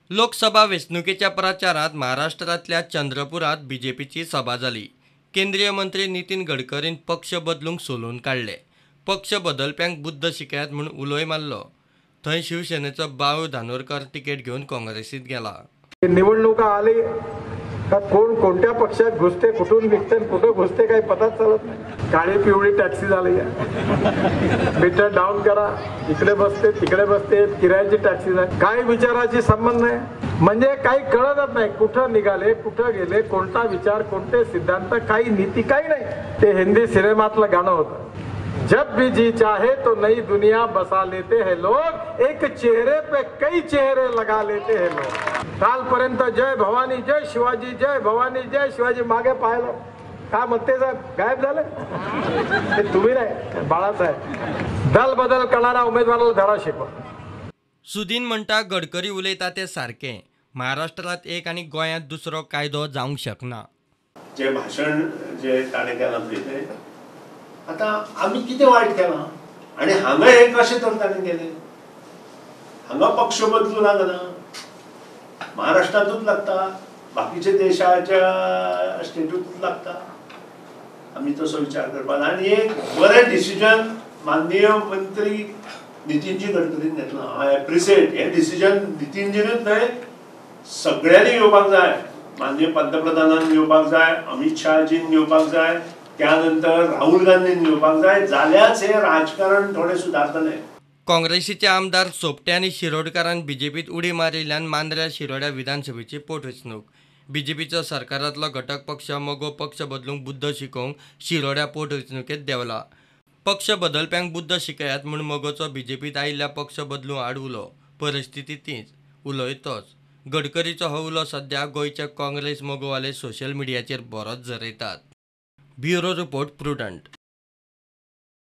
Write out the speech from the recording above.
लोकसभा वेंचणुकेच्या प्रचारांत महाराष्ट्रांतल्या चंद्रपुरांत बीजेपीची सभा जाली. केंद्रीय मंत्री नितीन गडकरीन पक्ष बदलूंक सोलून काडले. पक्ष बदलप्यांक बुद्द शिकयात म्हूण उलोय मारलो. थंय शिवसेनेचो बाळू धानोरकर तिकेट घेवन काँग्रेसीत गेला. निवडणुका आली का कोण कोणत्या पक्षात घुसते, कुठून निघते, कुठं घुसते काही पताच चालत नाही. काळी पिवळी टॅक्सी झाली आहे. मीटर डाऊन करा, इकडे बसते तिकडे बसते, किरायाची टॅक्सी झाली. काही विचाराशी संबंध नाही, म्हणजे काही कळतच नाही कुठं निघाले कुठं गेले, कोणता विचार कोणते सिद्धांत, काही नीती काही नाही. ते हिंदी सिनेमातलं गाणं होतं, जब भी जी चाहे तो नई दुनिया बसा लेते हैं लोग, एक चेहरे पे कई चेहरे लगा लेते हैं लोग. कालपर्यंत जय भवानी जय शिवाजी जय भवानी जय शिवाजी, मागे पाहिलं का म्हणते साहेब गायब झाले. ते तुम्ही नाही बाळासाहेब. दल बदल करणाऱ्या उमेदवाराला धडा शिकवा. सुदीन म्हणटा गडकरी उलयता ते सारकें. महाराष्ट्रांत एक आनी गोंयांत दुसरो कायदो जावंक शकना. जे भाशण जे ताणें केलां पळय तें आतां आमी कितें वायट केलां आनी हांगा हें कशें तर ताणें केलें? हांगा पक्ष बदलू लागना, महाराष्ट्रांतूच लागता, बाकीच्या देशाच्या स्टेटूच लागता. आमी तसो विचार करपाक आनी एक बरें डिसिजन माननीय मंत्री नितीनजी गडकरीन घेतलां. हांव एप्रिसिएट हें डिसिजन नितीनजीनूच न्हय, सगळ्यांनी घेवपाक जाय. माननीय पंतप्रधानान घेवपाक जाय, अमित शहाजीन घेवपाक जाय, त्यानंतर राहुल गांधीन घेवपाक जाय, जाल्यारच हें राजकारण थोडें सुदारतलें. काँग्रेसीचे आमदार सोपटे आनी शिरोडकारान बीजेपीत उडी मारिल्ल्यान मांद्र्या शिरोड्या विधानसभेची पोटवेंचणूक. बीजेपीचो सरकारांतलो घटक पक्ष मगो पक्ष बदलूंक बुद्द शिकोवंक शिरोड्या पोटवेंचणुकेंत देंवला. पक्ष बदलप्यांक बुद्द शिकयात म्हूण मगोचो बीजेपीत आयिल्ल्या पक्ष बदलूं आड उलो. परिस्थिती तीच, उलोय तोच. गडकरीचो हो उलो सद्या गोंयचे काँग्रेस मगोवाले सोशल मिडियाचेर बरोच झरयतात. Bureau report, Prudent.